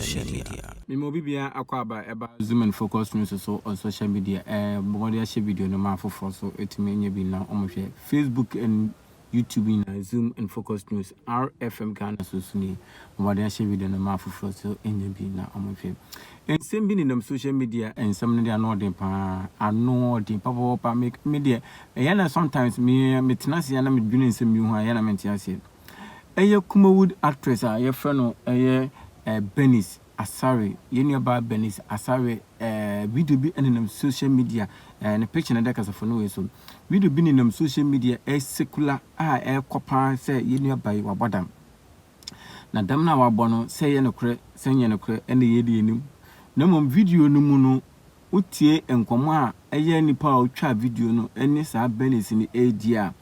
social media. Mema obi biara akɔ aba ɛba Zoom and Focus News so on social media ɛɛ bɔ mmɔden ahyɛ video no ma afoforɔ so ɛtumi anya bi na wɔn hwɛ Facebook and YouTube nyinaa Zoom and Focus News RFM Ghana so so nie bɔ mmɔden ahyɛ video no ma afoforɔ so anya bi na wɔn hwɛ. Nsɛm bi nenam social media nsɛm no deɛ ano ɔden paa ano ɔden papapapa me me deɛ ɛyɛ na sometimes me metena ase na medwene nsɛm bi ho a ɛyɛ na mente aseɛ. Ɛyɛ Kumawood actress a yɛfrɛ no ɛyɛ Bernice Asare, yɛn nuabaa Bernice Asare eh, video bi nenam social media eh, ne picture na ɛda kasafo no wei so. Video bi nenam social media ɛsekula a ɛrekɔ paa sɛ yɛn nuabaa yi wabɔ dam. Na dam no a wabɔ no sɛ ɛyɛ nokorɛ sɛ ɛnyɛ nokorɛ ɛna yɛn deɛ yɛnim. Na mmom video no mu no Wotie nkɔmmɔ a ɛyɛ nipa a ɔtwaa video no ne saa Bernice no redi a,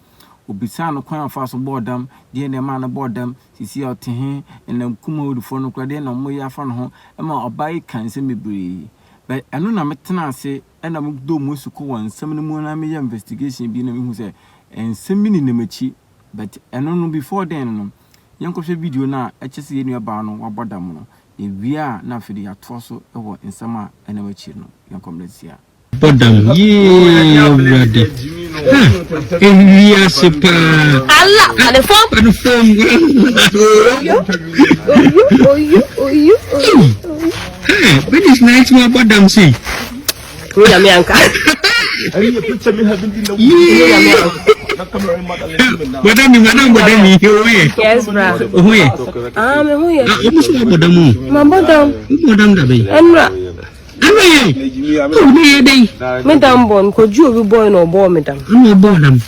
obisaa no kwan a ɔfaa so bɔɔ dam, deɛn na ɛmaa no bɔɔ dam, seesei a ɔte he, ɛnam Kumawoodfoɔ no koraa deɛn na wɔyɛ afa ne ho, ɛma ɔbaa yi kaa nsɛm bebree. But ɛno na metenaa ase na medɔɔ mu asukɔ wɔ nsɛm no mu na meyɛɛ investigation bi na mehu sɛ nsɛm bi nenam akyi. But ɛno no before then no, yɛnkɔhwɛ video no a ɛkyerɛ sɛ yɛn nuabaa no wabɔ dam no. Yɛwie a na afei de yɛatoa so wɔ nsɛm a ɛnam akyiri no. Yɛnkɔ mmerɛ sia. Bɔ dam yee awurade ha ewiase paa. Ala fa ne fam. Fa ne fam. Oyo oyo oyo oyo. Hey, British na ɛtumi abɔ dam sei. Nyame anka. Bɔdami, madam bɔdami, o yɛ. Yes, bra. O ho yɛ. Ah, me ho yɛ. Ah, o musu wa bɔdam o. Ma bɔdam. O bɔdam da bɛyi. Ɛnura. Ɛnura yɛ. O ne yɛ dɛn. Me dam bɔ nkoju obi bɔ na ɔbɔ me dam. Ɛna ɔbɔ dam.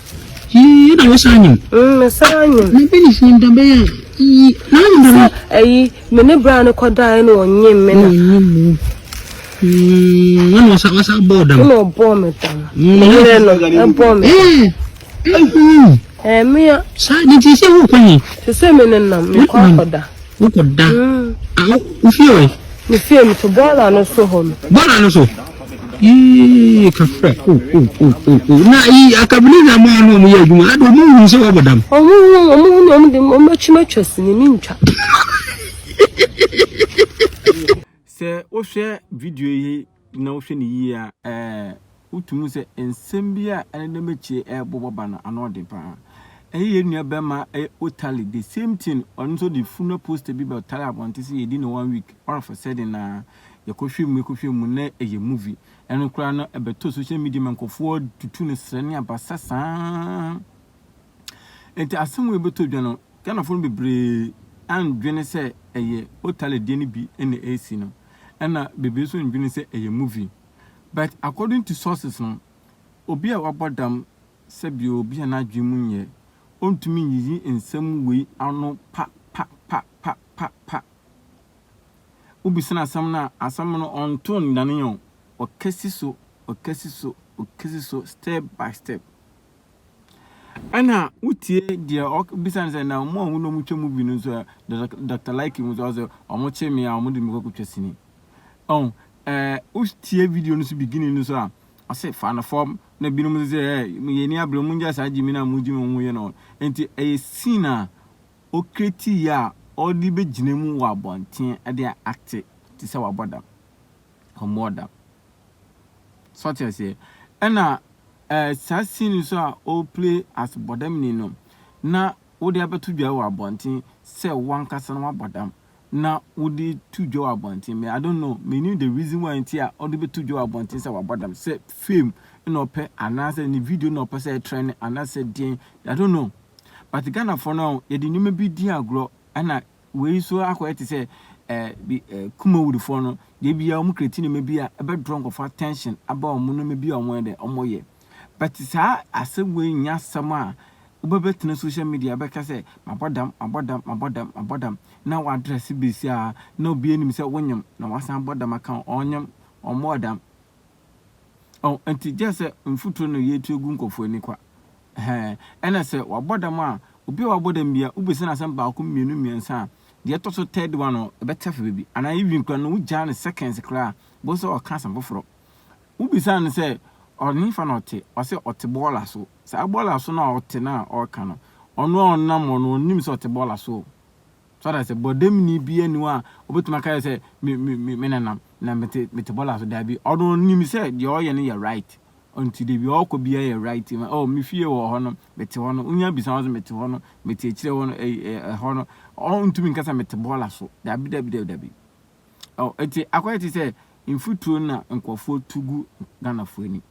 Yii, na wosan nyim. Mm, me san nyim. Na bɛ ni sin da bɛyɛ. Yii, na nyim da bɛyɛ. Ɛyi, me ne bra no kɔdaeɛ na ɔnyem me na. Ɔnyem mu. Mm, ɛna ɔsa ɔsa bɔɔ dam. Ɛna ɔbɔɔ me dam. Mm. Mmerɛ no, ɛbɔɔ me. Ɛɛ, ɛhu. Ɛɛ, mea. Saa, ne ti sɛ wokɔ he? Te sɛ me nenam, mekɔ akɔda. Wokɔ da? Mm. Ah, wo fie wɔ he? Me fie, mete bɔɔla no so hɔ no. Bɔɔla no so? Yee, kafra. O, o, o, o, o. Na yi, akabini na mo ano ɔmo yɛ adwuma, ade ɔmo hu sɛ wɔbɔ dam. Ɔmo hu, ɔmo hu na ɔmo de, ɔmo akyi matwa sini, mentwa. Sɛ wohwɛ video yi na wohwɛ no yie a, ɛɛ wotumi hu sɛ nsɛm bi a ɛnenam akyire ɛrebobɔ ba no ano ɔden paa. Ɛyɛ yɛn nua bɛrima ɛyɛ Otale the same thing ɔno nso de funeral poster bi bɛtare abɔnten sɛ yɛdi no one week all of a sudden na yɛkɔhwɛ mu yɛkɔhwɛ mu na ɛyɛ movie. Ɛno koraa no ɛbɛtɔ social media ma nkurɔfoɔ tutu no serɛ ne abasa saa. Nti asɛm wei bɛtɔ dwa no Ghanafoɔ no bebree andwene sɛ ɛyɛ Otale deɛ no bi na ɛresi no, ɛna bebree nso ndwene sɛ ɛyɛ movie. But according to sources no, obi a wabɔ dam sɛbio obi a n'adwene mu nyɛ, ɔntumi nyiyi nsɛm wei ano pa pa pa pa pa pa. Wobisa no asɛm no a, asɛm no ɔnto nnane o, ɔkasi so, ɔkasi so, ɔkasi so step by step. Ɛna wotie deɛ ɔbisa no sɛ na ɔmo a ɔmo na ɔmo twa movie no nso ɛ Dr. Like mu nso ɔsɛ ɔmo kye me a ɔmo de me kɔ kɔtwa sini. Ɔn ɛɛ wotie video no so beginning no so a ɔse fa no fam na binom nso sɛ ɛ yɛn ani abere mo ngya saa gyimi no a mo gyimi mo yɛ no nti ɛyɛ scene a ɔkreti yɛ a ɔde bɛgyina mu wɔ abɔnten ɛde acte te sɛ wabɔ dam ɔmmɔɔ dam. So ɔte aseɛ? Ɛna eh, saa scene nso a ɔreplay as bɔdamni no, na wode abɛto dwa wɔ abɔnten sɛ wankasa no wabɔ dam na wode to dwa wɔ abɔnten. Me, I don't know, menim the reason why nti a ɔde bɛto dwa wɔ abɔnten sɛ wabɔ dam, sɛ fame na ɔpɛ anaasɛ ne video na ɔpɛ sɛ ɛtrend anaasɛ deɛn, I don't know. But Ghanafoɔ no, yɛde nneɛma bi di agorɔ ɛna Wei nso akɔyɛ te sɛ eh, bi eh, Kumawoodfoɔ no, deɛ biara wɔn create nneɛma bi a ɛbɛdraw nkurɔfoɔ attention aba wɔn nneɛma bi a wɔn yɛ dɛ, wɔn yɛ. But saa asɛm wei nyɛ asɛm a wobɛbɛtena social media bɛka sɛ mabɔ dam, mabɔ dam, mabɔ dam, mabɔ dam, na w'address bɛsi a na obi anim sɛ wonyem na wasan abɔ dam aka ho, ɔnyem, ɔmmɔɔ dam. Ɔn, nti gyɛ sɛ mfuturo no yɛtu agu nkurɔfoɔ ani kwa. Ɛhɛɛ, ɛna sɛ wabɔ dam a, obi a wabɔ dam biara, wobisa no asɛm baako, mmienu, mmiɛnsa a, deɛ ɛtɔ so third one no, ɛbɛte afa baabi. Anaa even koraa no, wogyaa no seconds koraa a, wobɛhu sɛ ɔka asɛm foforɔ. Wobisa no sɛ, ɔhefa na ɔte? Ɔse ɔte bɔɔla so. Saa bɔɔla so no a ɔte no a ɔreka no, ɔno a ɔnam hɔ no, ɔnnim sɛ ɔte bɔɔla so o. So ɔda sɛ bɔdamni bi ani hɔ a obetumi aka sɛ me me me me nenam na mete mete bɔɔla so. Daabi, ɔno nim sɛ deɛ ɔyɛ no yɛ right, nti de bi ɔkɔ biara yɛ right. Ma oh, me fie wɔ hɔ no, mete hɔ no, wonya bisa wɔn sɛ mete hɔ no, mete akyire hɔ no, ɛyi ɛhɔ no, ɔntumi nkasa mete bɔɔla so. Daabi, daabi, daabi, daabi. Ɔ eti akɔyɛ te sɛ mfuturo na nkurɔfoɔ tu gu Ghanafoɔ ani.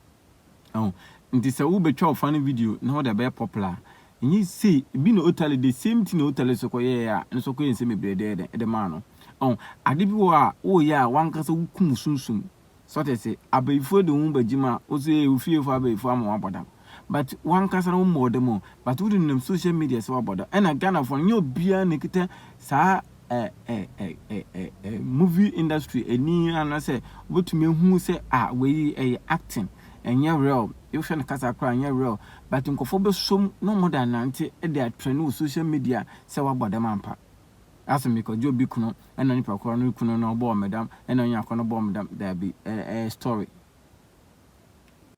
Ɔn nti sɛ wobɛtwa wo funny video na wode abɛyɛ popular, ɛnyɛ sei bi na Otale, the same thing na Otale so kɔyɛɛ a ɛno so kɔyɛ nsɛm bebree de de maa no. Ɔn ade bi wɔ a woyɛ a wankasa wokum sunsum. So ɔte sɛ abayifoɔ de wo ho bɛgye mu a, wo so wo fiefoɔ abayifoɔ ama wabɔ dam, but wankasa no wommɔɔ dam o, but wode nenam social media sɛ wabɔ dam. Ɛna Ghanafoɔ no, nyɛ obiara na ɛkita saa ɛ ɛ ɛ ɛ ɛ movie industry ani anaasɛ wobɛtumi ahu sɛ a wei ɛyɛ acting, ɛnyɛ real. Wohwɛ no kasa koraa, ɛnyɛ real, but nkurɔfoɔ bɛsom na wɔde anante de atrend wɔ social media sɛ wabɔ dam ampa. Asɛ mekɔgye obi kunu, ɛna nipa korɔ no kunu no ɔbɔɔ me dam, ɛna ɔnya akɔ no bɔɔ me dam. Daabi, ɛyɛ story.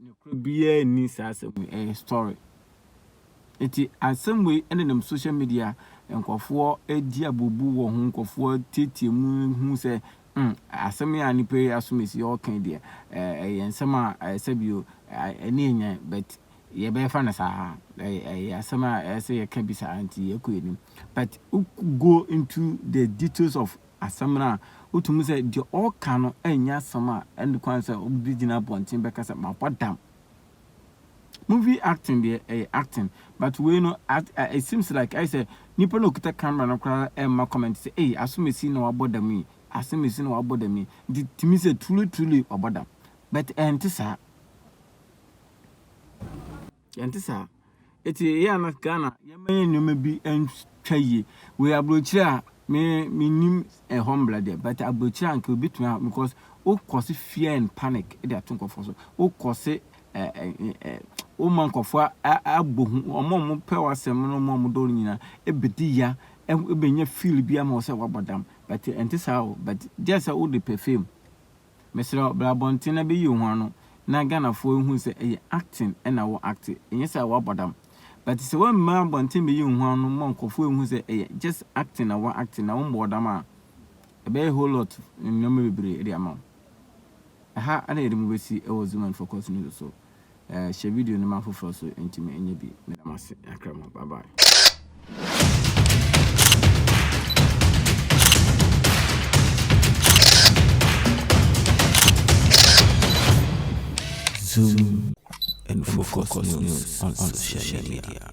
Nokorɛ biara nni saa asɛm yi, ɛyɛ story. Nti asɛm wei ɛnenam social media, nkurɔfoɔ di abobu wɔ ho, nkurɔfoɔ tietie mu hu sɛ asɛm yi a nipa yi asom esi ɔka deɛ, ɛyɛ nsɛm a ɛsɛ bio ɛne ɛnya, but yɛbɛfa no saa, ɛyɛ asɛm a ɛsɛ yɛka bi saa nti yɛkɔ anim. But go into the details of asɛm no a, wotumi sɛ deɛ ɔka no ɛnyɛ asɛm a ɛne kwan sɛ obi gyina abɔnten bɛka sɛ mabɔ dam. Movie acting deɛ, ɛyɛ acting, but wei no, it seems like ayɛ sɛ nipa no okita camera no koraa ɛmma comment sɛ, ɛy, asɛm esi na wabɔ dam yi, asɛm esi na wabɔ dam yi, nti tumi sɛ truly truly wabɔ dam, but ɛnte saa, ɛnte saa. Eti yɛ ana Ghana yɛmɛyɛ nneɛma bi ntwa yie. Wei aburokyire a me me nim ɛhɔ mbra deɛ, but aburokyire a nka obi tumi a, because wokɔ se fear and panic de ato nkɔfoɔ so, wokɔ se ɛ ɛ ɛ woma nkɔfoɔ abɔ hu, ɔmo a ɔmo pɛ w'asɛm no, ɔmo a ɔmo dɔ no nyinaa ebedi ya, ebenya feel bi ama wɔ sɛ wabɔ dam, but ɛnte saa o. But gye sɛ wode pɛ fame, mesrɛ bra abɔnten na bɛyi wo ho ano na Ghanafoɔ ehu sɛ ɛyɛ acting ɛna wɔ act, ɛnyɛ sɛ wabɔ dam. But sɛ wɔmma abɔnten bɛyi wo ho ano ma nkɔfoɔ ehu sɛ ɛyɛ just acting na wɔ acting na wɔmmɔ dam a, ɛbɛyɛ whole lot nneɛma bebree ɛde ama wo. Ɛha ɛna yɛde mu bɛsi ɛwɔ Zoom and Focus News so. Hyɛ video no ma foforɔ so ntumi ɛnyɛ bi. Meda ase akra mo, bye bye. Zoom and Focus News on social media.